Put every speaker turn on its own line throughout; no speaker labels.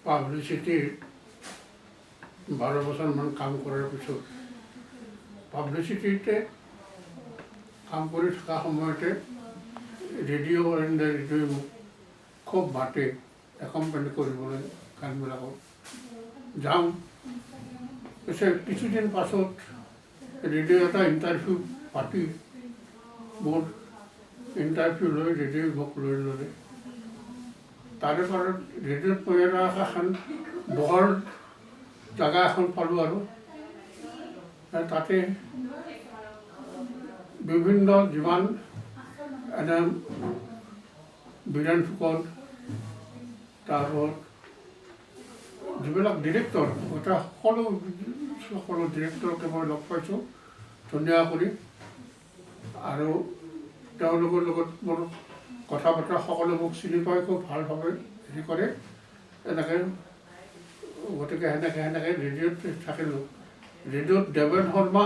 পাব্লিচিটিৰ 12 বছৰমান কাম কৰাৰ পিছত, পাব্লিচিটিতে কাম কৰি থকা সময়তে ৰেডিঅ' অল ইণ্ডিয়া ৰেডিঅ'ই মোক খুব মাতে একম্পানি কৰিবলৈ গানবিলাকত। যাওঁ। পিছে কিছুদিন পাছত ৰেডিঅ' এটা ইণ্টাৰভিউ পাতি মোৰ ইণ্টাৰভিউ লৈ ৰেডিঅ'ই মোক লৈ ল'লে। তাৰে পাছত ৰেডিঅ'ত মই এটা এখন বহল জাগা এখন পালোঁ আৰু তাতে বিভিন্ন যিমান এনে বীৰেণ ফুকন, তাৰপিছত যিবিলাক ডিৰেক্টৰ, গোটেই সকলো সকলো ডিৰেক্টৰকে মই লগ পাইছোঁ ধুনীয়া কৰি আৰু তেওঁলোকৰ লগত মোৰ কথা বতৰা, সকলো মোক চিনি পাই খুব ভালভাৱে হেৰি কৰে এনেকৈ। গতিকে সেনেকৈ সেনেকৈ ৰেডিঅ'ত থাকিলোঁ। ৰেডিঅ'ত দেৱেন শৰ্মা,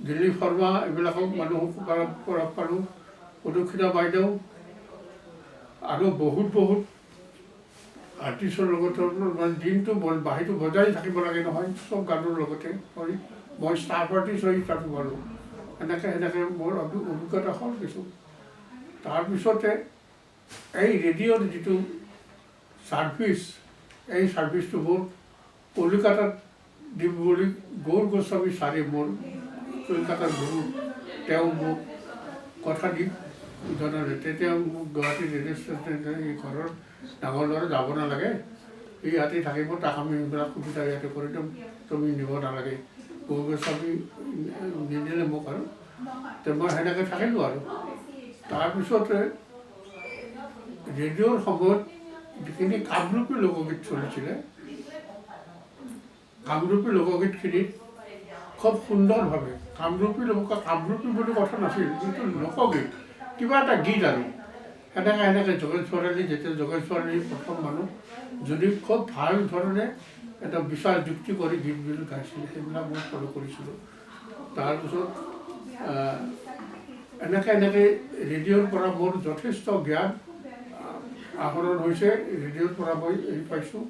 দিলীপ শৰ্মা, এইবিলাকক মানুহক লগ পালোঁ, প্ৰদক্ষিণা বাইদেউ আৰু বহুত বহুত আৰ্টিষ্টৰ লগত। মানে দিনটো বাঁহীটো বজাই থাকিব লাগে নহয় চব গানৰ লগতে কৰি। মই ষ্টাফ আৰ্টিষ্ট হৈ তাত সোমালোঁ। সেনেকৈ সেনেকৈ মোৰ অভিজ্ঞতা হ'ল কিছু। তাৰপিছতে এই ৰেডিঅ'ৰ যিটো ছাৰ্ভিচ, এই ছাৰ্ভিচটো মোৰ কলিকতাত দিম বুলি গৌৰ গোস্বামী ছাৰে, মোৰ কলকাতাৰ গুৰু, তেওঁ মোক কথা দি জনালে। তেতিয়া মোক গুৱাহাটী ৰেডিঅ' ষ্টেচন, এই ঘৰৰ ডাঙৰ ল'ৰা যাব নালাগে, সি ইয়াতে থাকিব, তাক আমি এইবিলাক সুবিধা ইয়াতে কৰি দিম, তুমি নিব নালাগে। গৌৰ গোস্বামী নিদিলে মোক আৰু তে মই সেনেকৈ থাকিলোঁ। আৰু তাৰপিছতে ৰেডিঅ'ৰ সময়ত যিখিনি কামৰূপী লোকগীত চলিছিলে, কামৰূপী লোকগীতখিনিত খুব সুন্দৰভাৱে, কামৰূপী লোক, কামৰূপী বুলি কথা নাছিল, কিন্তু লোকগীত কিবা এটা গীত আৰু সেনেকৈ সেনেকৈ যোগেশ ভৰালী, যেতিয়া যোগেশ ভৰালী প্ৰথম মানুহ যদি খুব ভাল ধৰণে এটা বিচাৰ যুক্তি কৰি গীতবিলাক গাইছিলে, সেইবিলাক মই ফ'ল' কৰিছিলোঁ। তাৰপিছত এনেকৈ এনেকৈ ৰেডিঅ'ৰ পৰা মোৰ যথেষ্ট জ্ঞান আহৰণ হৈছে। ৰেডিঅ'ৰ পৰা মই হেৰি পাইছোঁ।